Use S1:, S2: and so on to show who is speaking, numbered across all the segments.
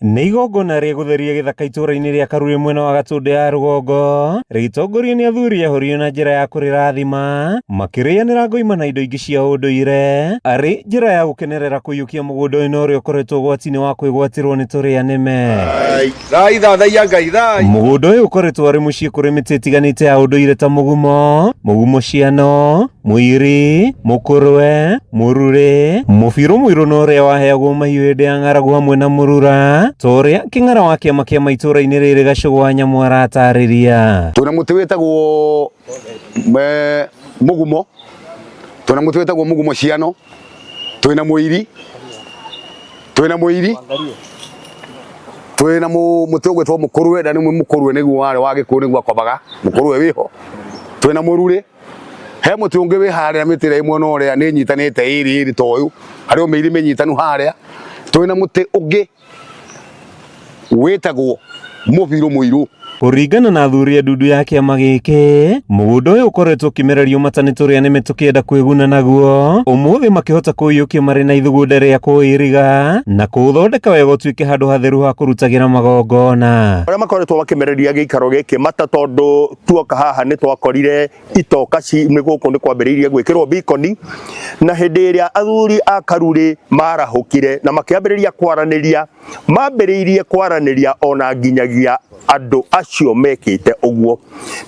S1: Nĩ igongona rĩa gũtheria gĩthaka itũũra-inĩ rĩa Karuri mwena wa Gatũndũ ya rũgongo rĩgĩtongorio nĩ athuri ahorio na njĩra ya kũrĩrathima makĩrĩanĩra ngoima na indo ingĩ cia ũndũire arĩ njĩra ya gũkenerera kũiyũkia mũgũnda ũyũ na ũrĩa ũkoretwo ũgwati-inĩ wa kwĩgwatĩrwo nĩ tũrĩa nĩme.
S2: Thai thathaiya Ngai thai.
S1: Mũgũnda ũyũ ũkoretwo arĩ mũciĩ kũrĩ mĩtĩ ĩtiganĩte ya ũndũire ta mũgumo, mũgumo ciano, mũiri, mũkũrwe, mũrurĩ, mũbirũ mũirũ na ũrĩa waheagwo mahiũ hĩndĩ ya ng'aragu hamwe na mũrura, ta ũrĩa kĩng'ara wa kĩama kĩa maitũra-inĩ rĩrĩ Gacũgũ wa Nyamũ aratarĩria.
S2: Twĩna mũtĩ wĩtagwo mũgumo, twĩna mũtĩ wĩtagwo mũgumo ciano, twĩna mũiri, twĩna mũiri, twĩna mũtĩ ũgwĩtwo mũkũrwe, na nĩ mũkũrwe nĩguo warĩ wa gĩkũyũ nĩguo akomaga, mũkũrwe wĩho. Twĩna mũrurĩ, he mũtĩ ũngĩ wĩ harĩa mĩtĩ ĩrĩa ĩ mwena ũrĩa nĩ ĩnyitanĩte ĩrĩ ĩrĩ ta ũyũ, harĩ o mĩiri mĩnyitanu harĩa. Twĩna mũtĩ ũngĩ wĩtagwo mũbirũ mũirũ.
S1: Kũringana na athuri a ndundu ya kĩama gĩkĩ, mũgũnda ũyũ ũkoretwo ũkĩmererio mata nĩ tũrĩa nĩme tũkĩenda kwĩguna naguo, ũmũthĩ makĩhota kũũiyũkia marĩ na ithugunda rĩa kũũiriga na kũũthondeka wega ũtuĩke handũ hatheru ha kũrutagĩra magongona.
S3: Arĩa makoretwo makĩmereria gĩikaro gĩkĩ mata tondũ tuoka haha nĩ twakorire itoka ci nĩ gũkũ nĩ kwambĩrĩirie gwĩkĩrwo bikoni, na hĩndĩ ĩrĩa athuri a Karurĩ marahũkire na makĩambĩrĩria kwaranĩria, mambĩrĩirie kwaranĩria ona nginyagia andũ acio mekĩte ũguo,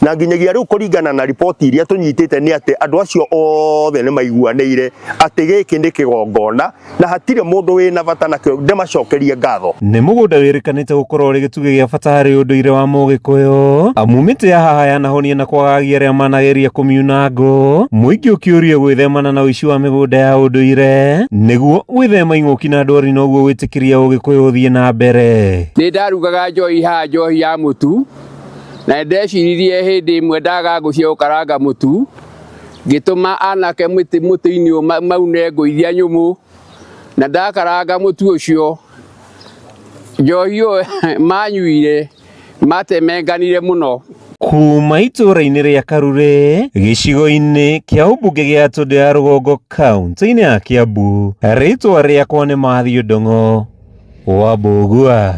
S3: na nginyagia rĩu kũringana na riboti iria tũnyitĩte nĩ atĩ andũ acio othe nĩ maiguanĩire atĩ gĩkĩ nĩ kĩgongona na hatirĩ mũndũ wĩna bata nakĩo ndĩmacokerie ngatho.
S1: Nĩ mũgũnda wĩrĩkanĩte gũkorwo ũrĩ gĩtugĩ gĩa bata harĩ ũndũire wa Mũgĩkũyũ, amu mĩtĩ ya haha yanahonia na kwagagia arĩa manageria kũmiuna ngũ, mũingĩ ũkĩũrio gwĩthemana na ũici wa mĩgũnda ya ũndũire nĩguo gwĩthema ing'ũki na ndwari noguo gwĩtĩkĩria Ũgĩkũyũ ũthiĩ na mbere.
S4: Nĩ ndarugaga njohi haha njohi ya mũtu, na nĩ ndeciririe hĩndĩ ĩmwe ndaga ngũ cia gũkaranga mũtu, ngĩtũma anake mĩtĩ mũtĩ-inĩ ũyũ maune ngũ iria nyũmũ, na ndakaranga mũtu ũcio, njohi ĩyo manyuire matemenganire mũno.
S1: Kuma itũũra-inĩ rĩa Karure, gĩcigo-inĩ kĩa ũmbunge gĩa Tũndũ ya Rũgongo kaunti-inĩ ya Kiambu, rĩtwa rĩakwa nĩ Matthew Ndung'u wa Mbũgua.